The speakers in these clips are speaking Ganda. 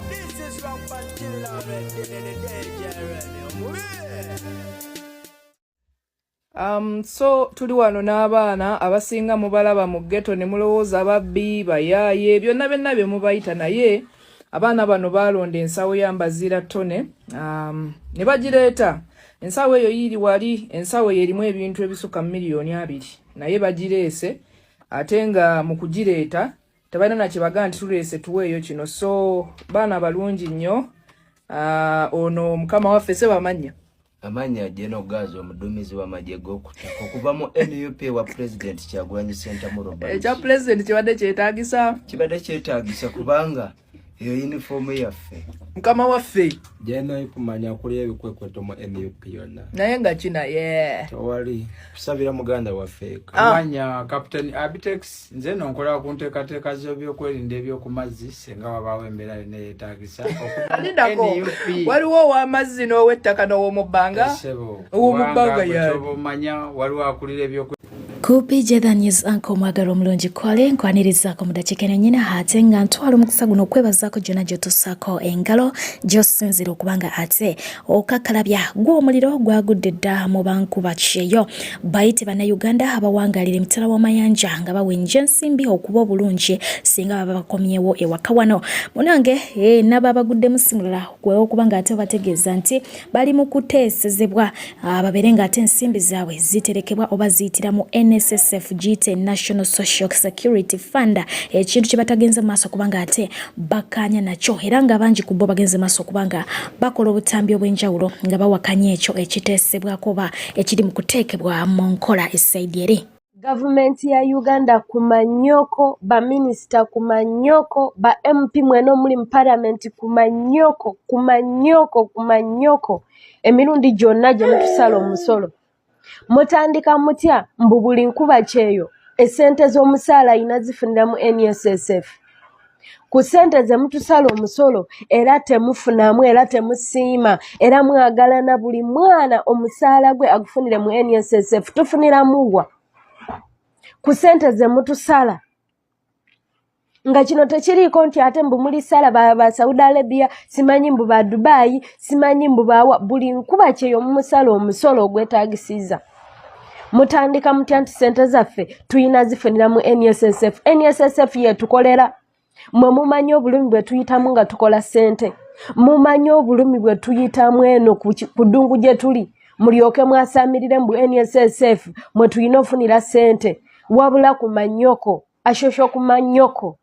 This is Rampant Killer Red, So tuli wano n'abaana abasinga mubalaba mu ghetto ne mulowooza babbi, bayaaye, byonna byonna bye mubayita, naye abaana bano baalonda ensawo ya Mbaziira Tone ne bagireeta. Ensawo eyo yiri wali, ensawo eyo erimu ebintu ebisukka mu 20 miliyoni, naye bagireese, ate nga mu kugireeta tebalina na kyebagaa nti tuleese tuweeyo kino. So baana balungi nnyo. Ono mukama waffe sebamannya. Amannya General Gazi, omuduumizi w'amagye g'okutaka okuva mu NUP wa President Kyagulanyi Ssentamu Robert. Ekya pulezidenti kibadde kyetaagisa? Kibadde kyetaagisa kubanga eyo yunifoomu yaffe. Mukama waffe. General kumanya kuli ebikwekweto mu NUP yonna. Naye nga kinaye. Tewali kusabira muganda waffe eka. Ah. Amanya Captain Abitex. Nze nno nkola ku nteekateeka z'ebyokwerinda ebyokumazzi singa wabaawo embeera yonna eyeetaagisa okuva mu Alindako. NUP. Waliwo ow'amazzi n'ow'ettaka n'ow'omu bbanga. Ssebo, Ow'omu kubanga bbanga gwe yaani? kyoba omanya waliwo akulira ebyokwe Ku PJ The News Anchor omwagalwa omulungi kwale nkwanirizaako mu dakiika eno nnyina, ate nga ntwala omukisa guno okwebazaako gyonna gy'otussaako engalo gy'osinziira okuba nga ate okakkalabya gw'omuliro gwagudde dda mu bankuba kyeyo bayite Bannayuganda abawangalira emitala w'amayanja nga bawenja ensimbi okuba obulungi singa baba bakomyewo ewaka wano. Munange nabo abaguddemu si mulala okuba nga ate bategeeza nti bali mu kuteesezebwa babeere ng'ate ensimbi zaabwe ziterekebwa oba ziyitira mu NSSF, giyite National Social Security Fund, ekintu kye batagenze maaso kubanga ate bakkaanya nakyo, era nga bangi ku bo bagenze maaso kubanga bakola obutambi obw'enjawulo nga bawakanya ekyo ekiteesebwako oba ekiri mu kuteekebwa mu nkola esaidi eri. Gavumenti ya Uganda kumanyoko, baminisita kumanyoko, ba MP mwena omuli mu palamenti kumanyoko, kumanyoko, kumanyoko. Emirundi gyonna gye mutusala omusolo mutandika mutya mbu buli nkuba kyeyo essente z'omusaala ayina zifunira mu NSSF? Ku ssente ze mutusala omusolo era temufunamu, era temusiima, era mwagalana buli mwana omusaala gwe agufunire mu NSSF. Tufuniramu wa ku ssente ze mutusala? Nga kino tekiriiko nti ate mbu mulisala ba Saudi Arabia, simanyi mbu ba Dubai, simanyi mbu bawa. Buli nkuba kyeyo mumusala omusolo ogwetagisiza. Mutandika mutya nti ssente zaffe tuyina zifunira mu NSSF? NSSF yetukolera. Mwe mumanyi obulumi bwe tuyitamu nga tukola ssente? Mumanyi obulumi bwe tuyitamu eno ku ddungu gye tuli, mulyoke mwasamirire mbu NSSF mwe tuyina ofunira ssente? Wabula ku manyoko, ashosho, ku manyoko,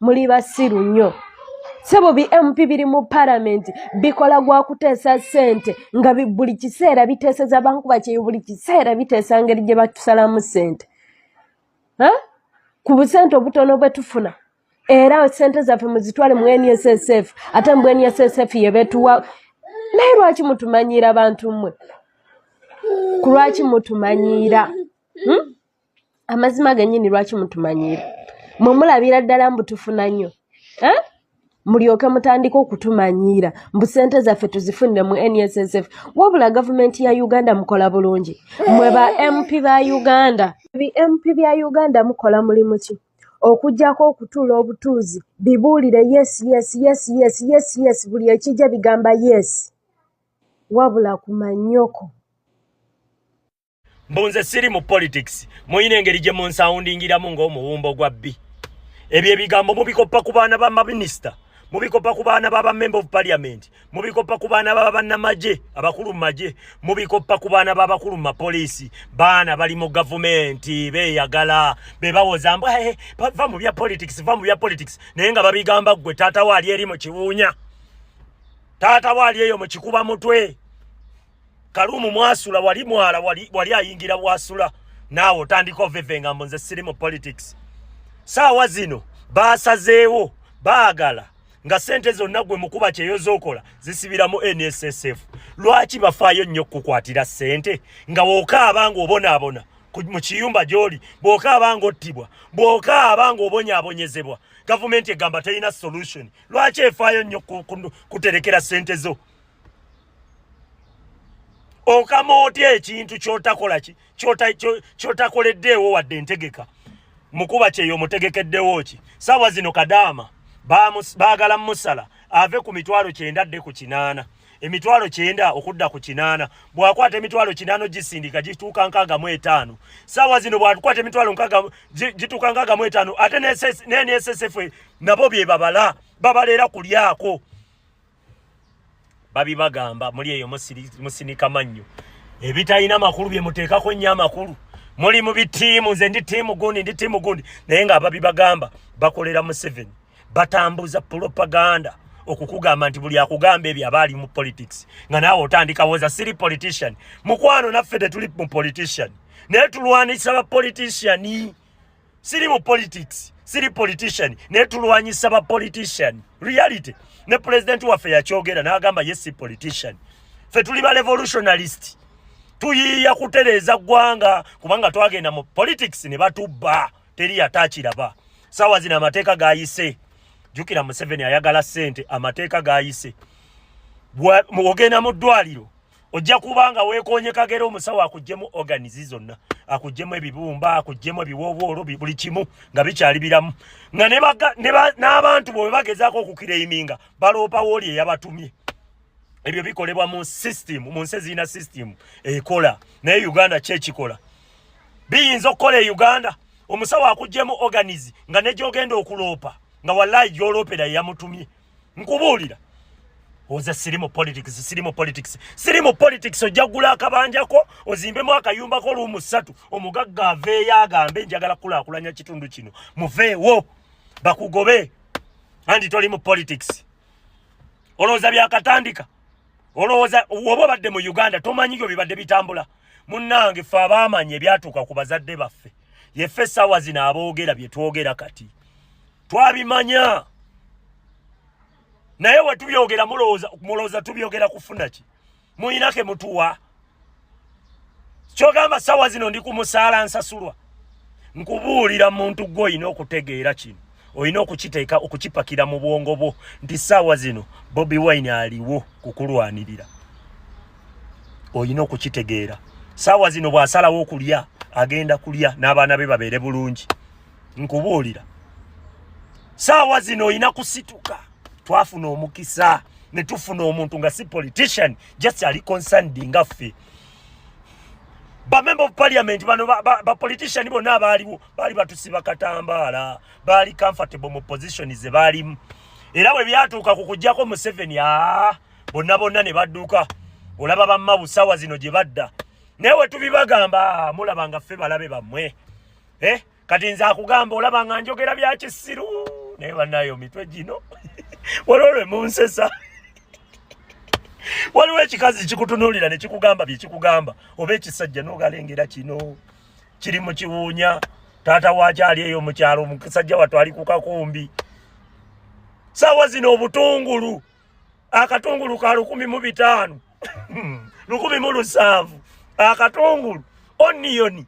muli basiru nnyo. Sebo, bi MP biri mu palamenti bikola gwa kuteesa ssente nga buli kiseera biteeseza bankuba kyeyo, buli kiseera biteesa ngeri gye batusalamu ssente. Ha? Ku busente obutono bwe tufuna, era ssente zaffe muzitwale mu NSSF, ate mu NSSF ye betuwa. Naye lwaki mutumanyiira bantu mmwe? Ku lwaki mutumanyiira, Amazima gennyini, lwaki mutumanyiira? Mwe mulabira ddala mbu tufuna nnyo, eh? Mulyoke mutandike okutumanyiira mbu ssente zaffe tuzifunire mu NSSF. Wabula gavumenti ya Uganda mukola bulungi. Mwe ba MP ba Uganda, bi MP bya Uganda, mukola mulimu ki okuggyako okutuula obutuuzi bibuulire yes, yes, yes, yes, yes, yes, buli ekijja bigamba yes? Wabula ku manyoko. Mbunze siri mu politics. Muyina engeri gye munsoundingiramu ng'omuwumbo gwa bbi. Ebyo ebigambo mubikopa ku baana ba maminisita, mubikopa ku baana ba member of parliament, mubikopa ku baana ba bannamagye abakulu mu magye, mubikopa ku baana b'abakulu mu mapoliisi. Baana bali mu gavumenti beeyagala, be bawoza mbu "Hey, va mu bya politics, va mu bya politics," naye nga babigamba ggwe taata we ali eri mu kiwuunya, taata we ali eyo mu kikuba mutwe kalumu mwasula wali mwala wali, wali ayingira bwasula, naawe otandika ovevenga mbu nze siri mu politics. Saawa zino baasazeewo baagala nga sente zonna gwe mukuba kyeyo z'okola zisibira mu NSSF. Lwaki bafaayo nnyo okukukwatira sente nga w'okaaba ng'obonaabona mu kiyumba gy'oli, bw'okaaba ng'ottibwa, bw'okaaba ng'obonyaabonyezebwa? Gavumenti egamba terina solution. Lwaki efaayo nnyo kuterekera sente zo? Okama otya ekintu kyotakola ki kyotakoleddeewo wadde entegeka? Mukuba kyeyo omutegekeddewo ki? Saawa zino kadaama Baagala musala ave ku 90,000 adde ku 80, 90,000 okudda ku 80. Bw'akwata 80,000 gisindika gituuka 65. Saawa zino bw'akwata 60,000 gituuka 65. Ate ne NSSF nabo bye babala, babaleera kulyako. Babibagamba muli eyo musinika mannyo ebitalina makulu bye muteekako nnyo amakulu. Muli mu bitiimu, nze ndi tiimu gundi, ndi tiimu gundi, naye nga ababibagamba bakolera Museveni, batambuza propaganda okukugamba nti buli akugamba ebyo aba ali mu politics, nga naawe otandika woza siri politician. Mukwano, naffe tetuli mu politician, naye tulwanisa ba politician. Siri mu politics, siri politician, naye tulwanyisa ba politician. Reality, ne president waffe yakyogera n'agamba ye si politician. Ffe tuli ba revolutionalist, tuyiiya kutereeza ggwanga, kubanga twagenda mu politics ne batubba, teri yatakiraba. Saawa zino amateeka gayise. Jjukira Museveni ayagala ssente. Amateeka gayise. Ogenda mu ddwaliro, ojja kuba nga weekonye kagera, omusawo akuggyemu organs zonna, akuggyemu ebibumba, akuggyemu ebiwoobwolo, buli kimu nga bikyali biramu, nga n'abantu bwe bagezaako okuclaiminga baloopa wooli eyabatumye. Ebyo bikolebwa mu system, mu nsi ezirina system ekola. Naye Uganda kyekikola biyinza okukola e Uganda? Omusawo akuggyemu organs nga ne gyogenda okuloopa nga wallayi gyoloopera yeyamutumye. Nkubuulira, oza siri mu politics, siri mu politics, siri mu politics. Ojja kugula akabanjako, ozimbemu akayumbako room 3, omugagga aveeyo agambe njagala kulaakulanya kitundu kino, muveewo bakugobe anti toli mu politics. Olowooza byakatandika? Olowooza woba obadde mu Uganda tomanyi gyo bibadde bitambula? Munnange, ffe abaamanya ebyatuuka ku bazadde baffe, yeffe essaawa zino aboogera bye twogera kati twabimanya. Naye we tubyogera mulowooza tubyogera kufuna ki? Muyina ke mutuwa? Kyogamba sawa zino ndi ku musaala, nsasulwa. Nkubuulira, muntu gwe olina okutegeera kino, olina okukiteeka, okukipakira mu bwongo bwo nti saawa zino Bobi Wine aliwo kukulwanirira. Olina okukitegeera, saawa zino bw'asalawo okulya, agenda kulya n'abaana be babeere bulungi. Nkubuulira, saawa zino olina kusituka. Twafuna omukisa ne tufuna omuntu nga si politician, just ali concerned nga ffe. Ba member of parliament bano, ba politician bonna abaaliwo baali batusiba katambaala, baali comfortable mu position ze baalimu. Era bwe byatuuka ku kuggyako Museveni, aa bonna bonna ne badduka. Olaba bammabu saawa zino gye badda. Naye we tubibagamba, mulaba nga ffe balabe bammwe. Eh? Kati nze akugamba olaba nga njogera bya kisiru, naye bannayo mitwe gino waliwo lwe munsesa. Waliwo ekikazi kikutunuulira ne kikugamba bye kikugamba, oba ekisajja n'ogalengera kino kiri mu kiwuunya, taata waakyo ali eyo mu kyalo, omusajja wattu ali ku kakumbi. Saawa zino obutungulu, akatungulu ka 1,500, 1,700 akatungulu, onion.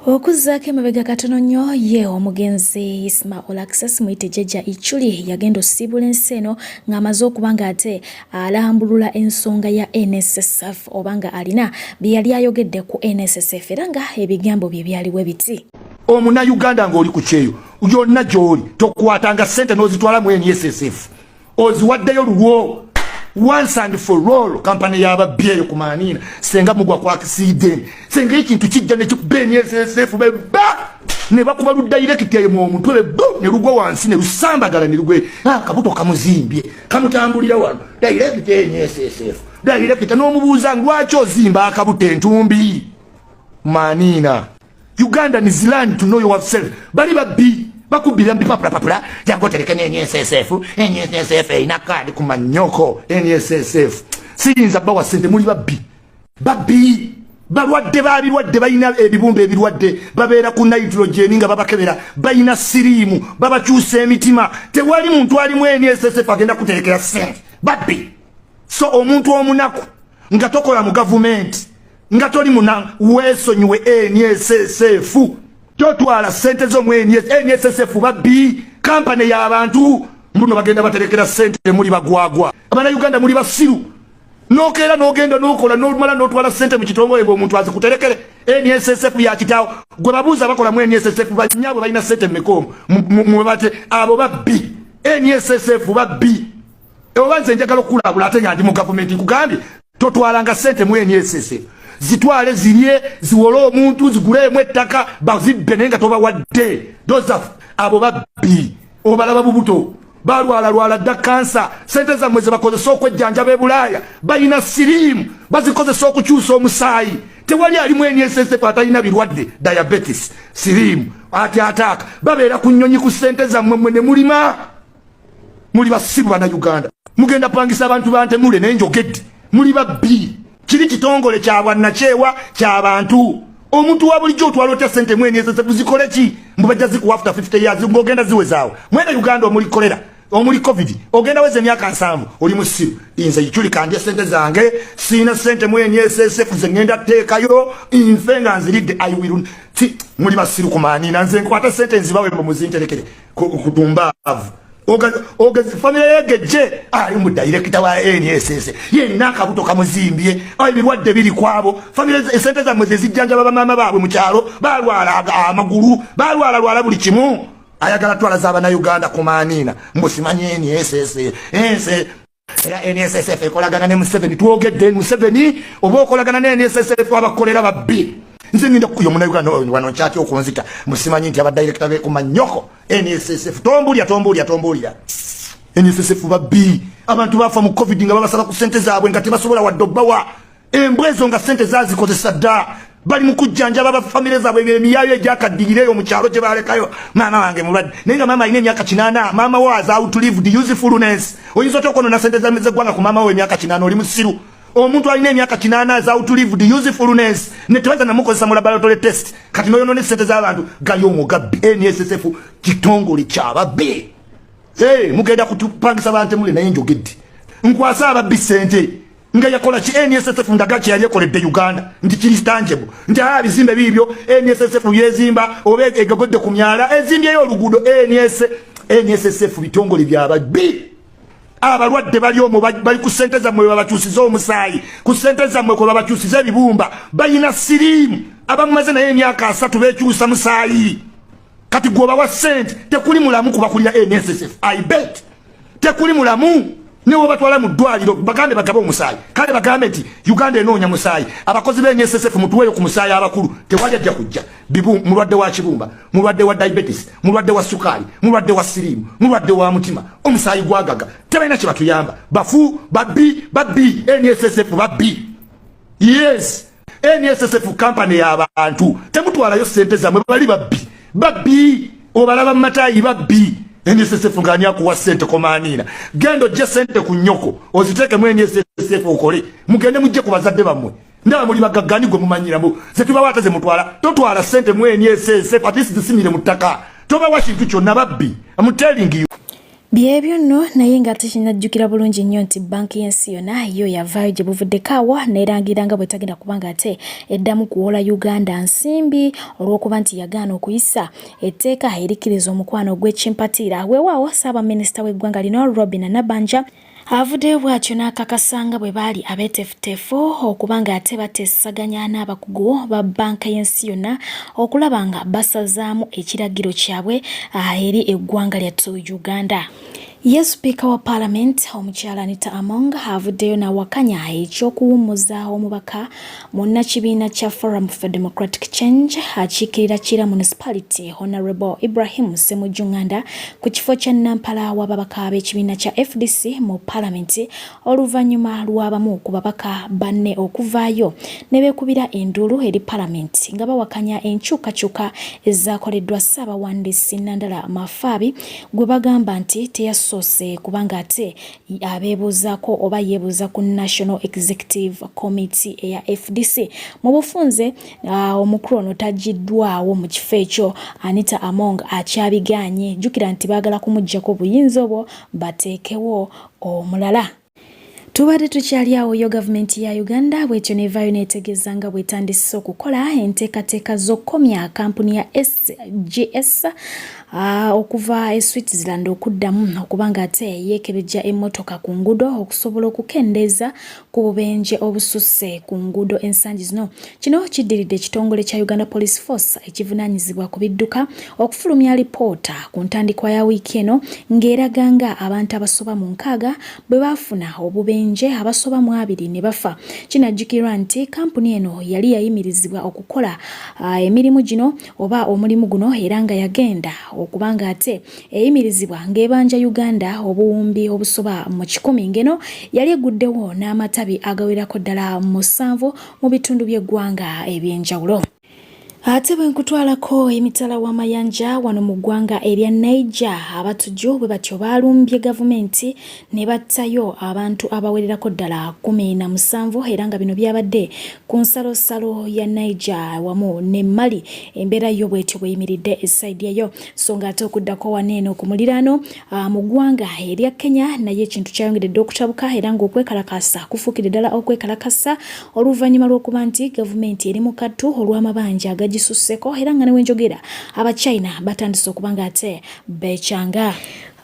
Okuzzaako emabega katono nnyo, ye omugenzi Isma Olaxess, muyite Jjajja Ichuli, yagenda osiibula ensi eno ng'amaze okuba ng'ate alambulula ensonga ya NSSF, oba nga alina bye yali ayogedde ku NSSF, era nga ebigambo bye byaliwo biti. Omunayuganda ng'oli ku kyeyo yonna gy'oli, tokwatanga ssente n'ozitwala mu NSSF, oziwaddeyo lulwo once and for all. Kampani y'ababbi eyo ku maaniina, senga mugwa ku accident, senga ekintu kijja nekikuba NSSF, beba ne bakuba lu direct eyo mu omutwe, bu ne lugwa wansi ne lusambagala ne lugwe akabuto kamuzimbye kamutambulira wano direct NSSF direct. N'omubuuza, lwaki ozimba akabuto entumbi maaniina? Uganda is learn to know yourself. Bali babbi, bakubbira mbipapulapapula, jangu otereke ne NSSF. NSSF erina kaadi ku manyoko. NSSF siyinza bawa sente, muli babbi, babbi, balwadde babirwadde, balina ebibumba ebirwadde, babeera ku nitrogen nga babakebera, balina siriimu, babakyusa emitima. Tewali muntu alimu NSSF agenda kuterekera sente, babbi. So omuntu omunaku nga tokola mu gavumenti, nga toli muna, weesonyiwe NSSF, totwala sente zo mu NSSF. Babbi, kampani y'abantu mbuno bagenda baterekera sente, muli bagwagwa. Abannayuganda muli basiru. Nokeera n'ogenda n'okola n'olumala n'otwala ssente mu kitongole ng'omuntu azikuterekere. NSSF ya kitaawo gwe babuuza bakola mu NSSF banyaabwe balina ssente mmeka omwo mwebate abo babbi. NSSF babbi. Oba nze njagala okukulabula ate nga ndi mu gavumenti nkugambye totwalanga ssente mu NSSF, zitwale zirye ziwole omuntu ziguleemu ettaka bazibbe naye nga tobawadde. Dosaf abo babbi, obalaba bubuto balwalalwala dda kansa. Sente zammwe zebakozesa okwejjanjaba e Bulaaya, balina siriimu bazikozesa okukyusa omusaayi. Tewali alimu NSSF atalina birwadde, diabetes, siriimu, ati ataaka. Babeera ku nnyonyi ku ssente zammwe mmwe ne mulima. Muli basiru Bannayuganda, mugenda pangisa abantu bantemule naye njogedde muli babbi. Kiri kitongole kya bwannakyewa ky'abantu. Omuntu wa bulijjo otwala otya ssente mu NSSF zikole ki? Mbu bajja zikuwa after 50 years ng'ogenda ziwezaawo. Mwene Uganda omuli kolera omuli covid ogenda weza emyaka 70 oli musiru. Nze iculika ndya ssente zange, siina ssente mu NSSF ze ngenda teekayo nfe nga nziridde. I will ti muli basiru kumaaniina. Nze nkwata ssente nzibawe mbu muzinterekere kutumbaavu famire yegejje ali mu dayirekita wa NSS yenna akabuto kamuzimbye, ebirwadde biri kwabo. Famire esente zammwe zezijjanjaba bamaama baabwe mu kyalo, balwala amagulu, balwala lwala buli kimu. Ayagala twala z'abannayuganda kumaaniina mbu simanyi NSS ense era NSSF ekolagana ne Museveni. Twogedde Museveni oba okolagana ne NSSF abakolera babbi. Nze ngenda kuyo munnayuganda wano nkyatya okunzita musimanyi nti abadirekita bekumanyoko NSSF. Tombulya, tombulya, tombulya. NSSF babbi. Abantu bafa mu covid nga babasaba ku sente zaabwe nga tebasobola wadde obbawa. Embwa ezo nga sente zazikozesa dda, bali mu kujjanjaba bafamire zaabwe emiyaayo egyakaddirira eyo mu kyalo gye balekayo. Maama wange mulwadde naye nga maama alina emyaka 80. Maama wo has outlived usefulness. Oyinza otya okwonona sente zeggwanga ku maama wo emyaka 80? Oli musiru. Omuntu alina emyaka 80 has outlived usefulness ne tebaza namukozesa mu laboratory test. Kati noyonona esente z'abantu gali omugabbi. NSSF kitongole kyababbi. Hey, mugenda kutupangisa bantemule naye njogedde nkwasa ababbi sente nga yakola ki NSSF ndaga kye yali ekoledde Uganda nti kiri tangible nti aa bizimbe biibyo NSSF byezimba oba egogodde ku myala ezimbyeyo oluguudo. NSSF bitongole byababbi. Abalwadde bali omwo bali ku ssente zammwe babakyusiza omusaayi, ku ssente zammwe kwe babakyusiza ebibumba. Balina siriimu abamumaze naye emyaka 30 bekyusa musaayi. Kati gwobawa ssente tekuli mulamu kubakulira NSSF. I bet tekuli mulamu ne batwala mu ddwaliro bagambe bagabe omusaayi. Kale bagambe nti Uganda enoonya musaayi, abakozi ba NSSF mutuweeyo ku musaayi abakulu, tewali ajja kujja. Bibu mulwadde wa kibumba, mulwadde wa diabetes, mulwadde wa sukaali, mulwadde wa siriimu, mulwadde wa mutima, omusaayi gwagaga. Tebalina kye batuyamba, bafu, babbi, babbi. NSSF babbi. Yes, NSSF company y'abantu, temutwalayo sente zammwe, bali babbi, babbi. Obalaba mumatayi babbi. NSSF ng'ani akuwa ssente komaaniina? Genda ojje ssente ku nnyoko oziteekemu NSSF okole. Mugende mujje ku bazadde bammwe. Ndaba muli bagaggani gwe mumanyiramu zetubawa ate zemutwala. Totwala ssente mu NSSF, at least zisimire mu ttaka. Tobawa kintu kyonna, babbi. I'm telling you. Byebyo nno, naye nga tekinajjukira bulungi nnyo nti banki y'ensi yonna yo yavaayo gye buvuddeko awo neerangira nga bwetagenda kubanga ate eddamu kuwola Uganda nsimbi olw'okuba nti yagaana okuyisa etteeka erikkiriza omukwano ogw'ekimpatiira. Weewaawo ssaabaminisita w'eggwanga lino Robin Nabanja avuddeyo bw'atyo n'akakasa nga bwe baali abeeteefuteefu okuba nga ate bateesaganya n'abakugu ba bbanka y'ensi yonna okulaba nga basazaamu ekiragiro kyabwe eri eggwanga lyattu Uganda. Ye sipiika wa paalamenti omukyala Anita Among avuddeyo n'awakanya eky'okuwummuza omubaka munnakibiina kya Forum for Democratic Change akiikirira Kira Municipality Honorable Ibrahim Ssemujju Nganda ku kifo kya Nampala w'ababaka b'ekibiina kya FDC mu paalamenti oluvannyuma lw'abamu ku babaka banne okuvaayo ne beekubira enduulu eri paalamenti nga bawakanya enkyukakyuka ezaakoleddwa Ssaabawandiisi Nandala Mafaabi gwe bagamba nti teyasoose kubanga ate abeebuuzaako oba yeebuuza ku National Executive Committee eya FDC. Mu bufunze omukulu ono tagiddwawo mu kifo ekyo. Anita Among akyabigaanye. Jjukira nti baagala kumuggyako obuyinza obwo bateekewo omulala. Tubadde tukyali awo yo gavumenti ya Uganda bwetyo nevaayo netegeeza nga bwetandise okukola enteekateeka z'okukomya kampuni ya SGS okuva e Switzerland okuddamu okuba nga ate yeekebejja emmotoka ku nguudo okusobola okukendeeza ku bubenje obususse ku nguudo ensangi zino. Kino kiddiridde ekitongole kya Uganda Police Force ekivunaanyizibwa ku bidduka okufulumya alipoota ku ntandikwa ya wiiki eno ng'eraga nga abantu abasoba mu nkaaga bwe baafuna obubenje abasoba mu abiri ne bafa. Kinajjukirwa nti kampuni eno yali yayimirizibwa okukola emirimu gino oba omulimu guno era nga yagenda okuba nga ate eyimirizibwa ng'ebanja Uganda obuwumbi obusoba mu kikumi ng'eno yali eguddewo n'amatabi agawerako ddala musanvu mu bitundu by'eggwanga eby'enjawulo. Ate bwe nkutwalako emitala w'amayanja wano mu ggwanga erya Niger, abatujju bwe batyo baalumbye gavumenti ne battayo abantu abawererako ddala 17 era nga bino byabadde ku nsalosalo ya Niger wamu ne Mali. Embeera yo bwetyo bweyimiridde esayidi eyo. So nga ate okuddako wano eno ku muliraano mu ggwanga erya Kenya naye ekintu kyayongedde okutabuka era ng'okwekalakaasa kufuukidde ddala okwekalakasa oluvannyuma lw'okuba nti gavumenti eri mu kattu olw'amabanja agagisusseko era nga ne wenjogera Abachina batandise okuba nga ate beecanga.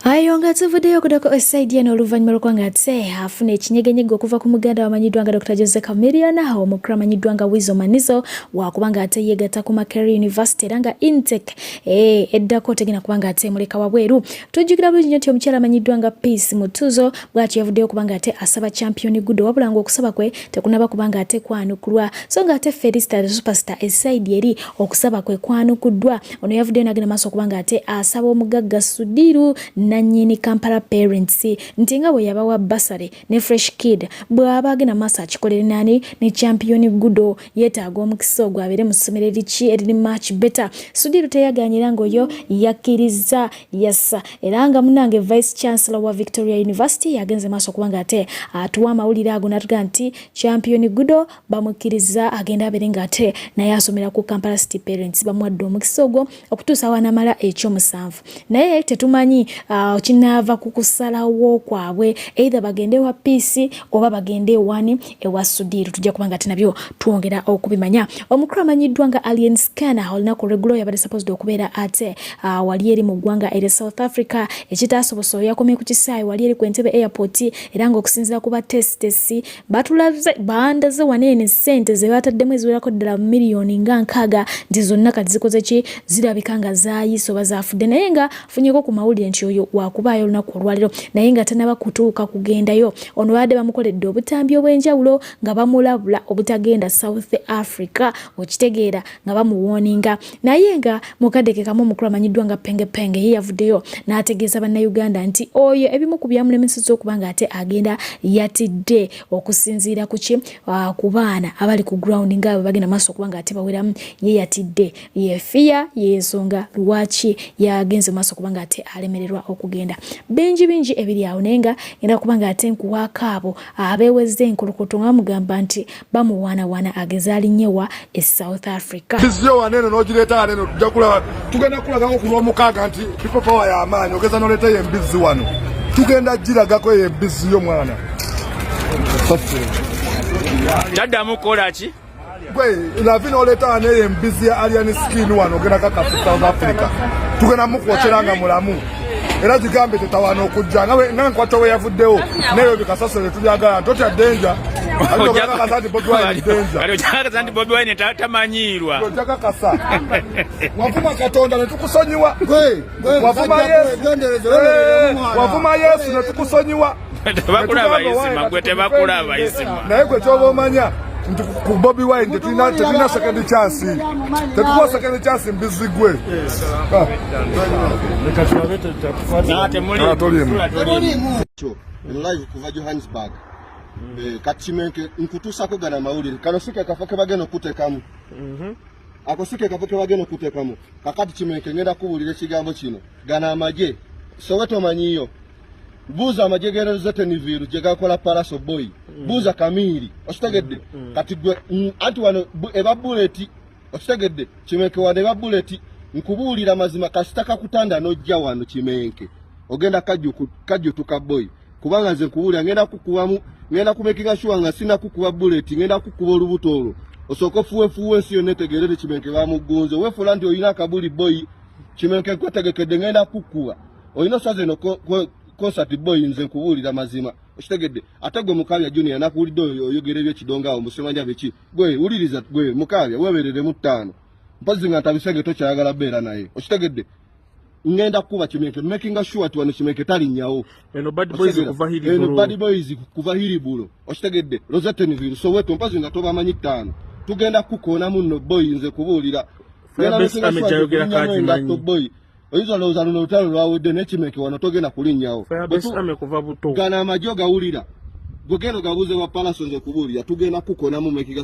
Ayo nga tuvuddeyo okudako esaidi eno oluvannyuma lw'okuba nga ate afuna ekinyegenyege okuva ku muganda wamanyiddwa nga Dr. Jose Chameleone omukulu amanyiddwa nga Weasel Manizo wakuba nga ate yeegatta ku Makerere University era nga intake eddako tegenda kuba nga ate emuleka wabweru. Tujjukira bulungi nnyo nti omukyala amanyiddwa nga Peace Mutuzo bw'atyo yavuddeyo okuba nga ate asaba Champion Gudo wabula ng'okusaba kwe tekunaba kuba nga ate kwanukulwa so nga ate Felista the Superstar esayidi eri okusaba kwe kwanukuddwa. Ono yavuddeyo n'agenda maaso okuba nga ate asaba omugagga Sudiru nannyini Kampala Parents nti nga bwe yabawa basale ne Fresh Kid bw'aba agenda maaso akikolere nani ne Champion Gudo yeetaaga omukisa ogwo abeere mu ssomero eriki eriri much better. Sudiru teyagaanye era ng'oyo yakkirizza yassa era nga munange Vice Chancellor wa Victoria University yagenze maaso okuba nga ate atuwa amawulire ago n'atugaa nti Champion Gudo bamukkiriza agenda abeere nga ate naye asomera ku Kampala City Parents bamuwadde omukisa ogwo okutuusa wanamala ekyomusanvu naye tetumanyi kinaava ku kusalawo kwabwe either bagende ewa Peace oba bagende ewani ewa Sudiru tujja kuba nga ate nabyo twongera okubimanya. Omukulu amanyiddwa nga Alien Scanner olunaku olweggulo yabadde supposed okubeera ate wali eri mu ggwanga erya South Africa ekitaasobose oyo yakomye ku kisaawe wali eri ku Entebbe Airport era ng'okusinziira ku batesitesi batulaze bandaze wano eno essente ze bataddemu eziwerako ddala miliyoni nga nkaaga nti zonna kati zikoze ki zirabika nga zaayise oba zaafudde naye nga funyeko ku mawulire nti oyo wakubaayo olunaku olwaleero naye nga tanaba kutuuka kugendayo. Ono babadde bamukoledde obutambi obw'enjawulo nga bamulabula obutagenda South Africa okitegeera nga bamuwooninga naye nga mukadde ke kamu omukulu amanyiddwa nga Penge Penge ye yavuddeyo n'ategeeza bannayuganda nti oyo ebimu ku byamulemesezza okuba nga ate agenda yatidde okusinziira ku ki ku baana abali ku ground nga bwe bagenda maaso okuba nga ate baweramu ye yatidde yefiya y'ensonga lwaki yagenze maaso okuba nga ate alemererwa okugenda. Bingi bingi ebiri awo naye nga ngenda kuba nga ate nkuwaako abo abeewezza enkolokoto nga bamugamba nti bamuwaanawaana ageze alinnye wa e South Africa. Bizyo waneno n'ogireeta waneno tujja kulaba tugenda kulagako ku lwomukaaga nti people power y'amaanyi ogeza n'oleeta eyo embizzi wano tugenda giragako eyo embizzi yo mwana. Taddamu kukola ki? Gwe lavi n'oleeta wano eyo embizzi ya Alien Skin wano ogenda kakasa South Africa tugenda mukwokera nga mulamu era gigambe tetawaana okujja nga nkwata we yavuddewo neyo bikasasiro tetubyagala totya danger ojjakakasa nti Bobi Wine danger ojjakakasa nti Bobi Wine tamanyiirwa ojjakakasa wavuma Katonda ne tukusonyiwa wavuma Yesu wavuma Yesu ne tukusonyiwa tebakulaba Isima gwe tebakulaba Isima naye gwe kyoba omanya nti ku Bobi Wine tetulina second chance tetukuwa second chance mbizi gwe live kuva Johannesburg kati Kimenke nkutuusako gana amawulire kano si ke kafo ke bagenda okuteekamu ako si ke kafo ke bagenda okuteekamu kakati Kimenke ngenda kubuulira ekigambo kino gano amagye soweto omanyiyo buuza amagye g'erozeteniviru gye gakola palaso boy buuza kamiiri okitegedde kati gwe anti wano eba buleti okitegedde Kimenke wano eba buleti nkubuulira mazima kasita kakutanda n'ojja wano Kimenke ogenda kajjutuka boy. Kubanga nze nkubuulira, ngenda kukubamu, ngenda kumakinga sure nga sinakukuba bullet, ngenda kukuba olubuto olwo osooka ofuwefuwe ensi yonna etegeere nti Kimenke bamugunze. Weefuula nti olina akabuli boyi, Kimenke nkwetegekedde, ngenda kukuba. Olina osaza eno concert boy, nze nkubuulira mazima, okitegedde? Ate gwe Mukabya Junior, nakuwulidde oyo oyogera ebyekidongo awo, musimanya biki. Gwe wuliriza, gwe Mukabya, weebereremu ttaano mpozi nga ntabisenge tokyayagala beera naye, okitegedde? Ngenda kukuba Kimenke, making sure nti wano Kimenke talinnyawo. Eno Bad Boys kuva Eno Hillbrow. Bad Boys kuva Hillbrow, okitegedde? Rosettenville, Soweto, mpozi nga tobamanyi ttaano, tugenda kukoona muno boy, nze kubuulira. Firebase Army gyayogera kagimanyi. Boy, oyinza olowooza luno olutalo lwawedde, naye Kimenke wano togenda kulinnyawo. Firebase Army kuva buto. Gano amagye ogawulira, gwe genda ogabuuze wa Palaso, nze kubuulira, tugenda kukonamu making